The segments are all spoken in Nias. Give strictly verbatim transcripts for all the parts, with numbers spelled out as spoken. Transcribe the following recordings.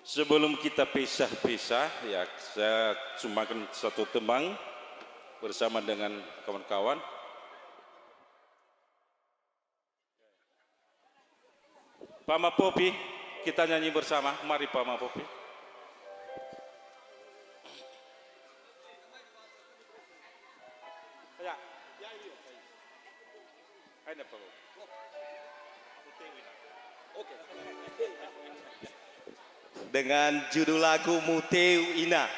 Sebelum kita pisah-pisah, ya, saya cuma akan satu tembang bersama dengan kawan-kawan. Pak Mapopi, kita nyanyi bersama. Mari, Pak Mapopi. Ya. Aina, Pak. Oke. Dengan judul lagu Muteu Ina.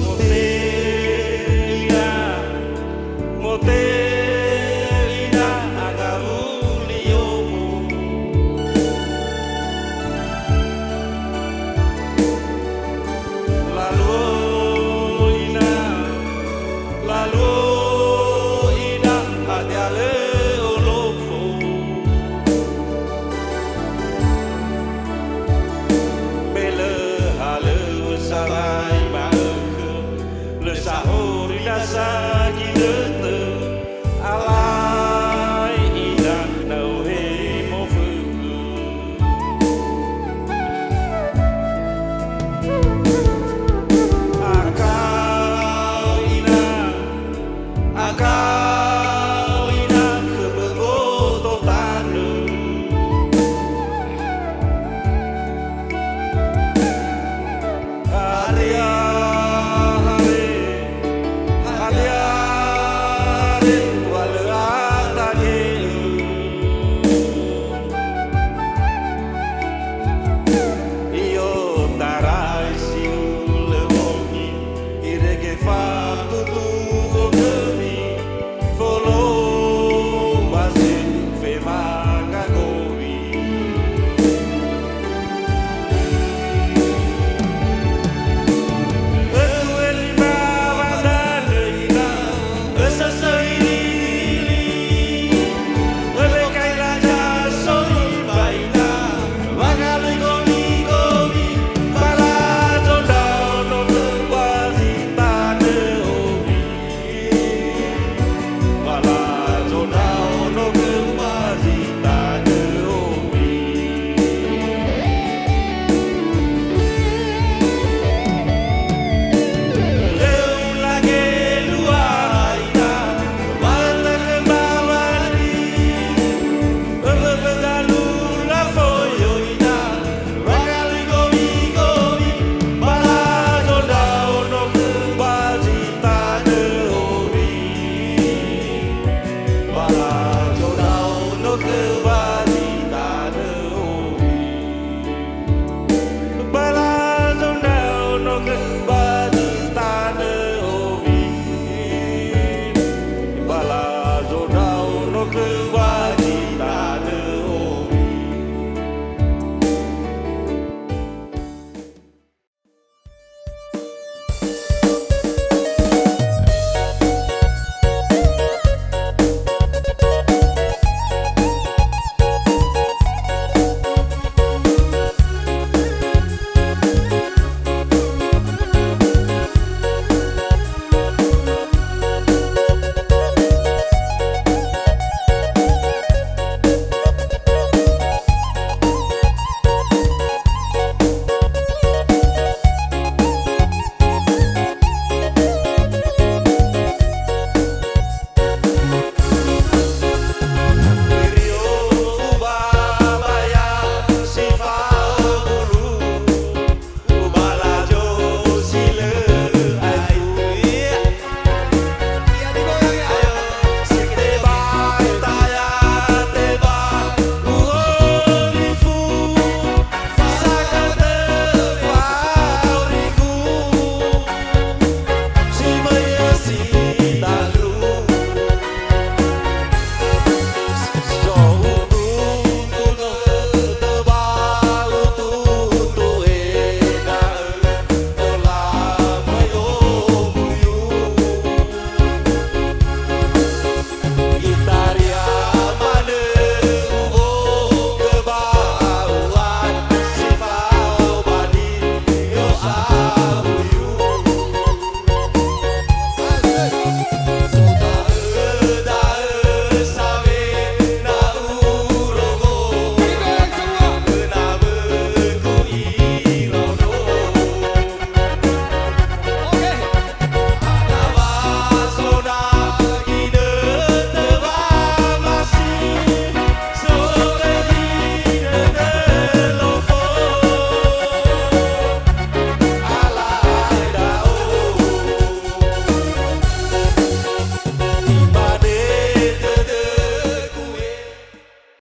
Moteu ina, moteu ina angawuli yomo. Laluo ina, laluo ina, hadia lö olofo. Me lö halöŵö sarai ma'ökhö, lö sahori nasa ginötö, alai ina na'ohe mofökhö. Akau ina, akau ina khö mbö'ö goto tanö. Hadia, hadia, hadia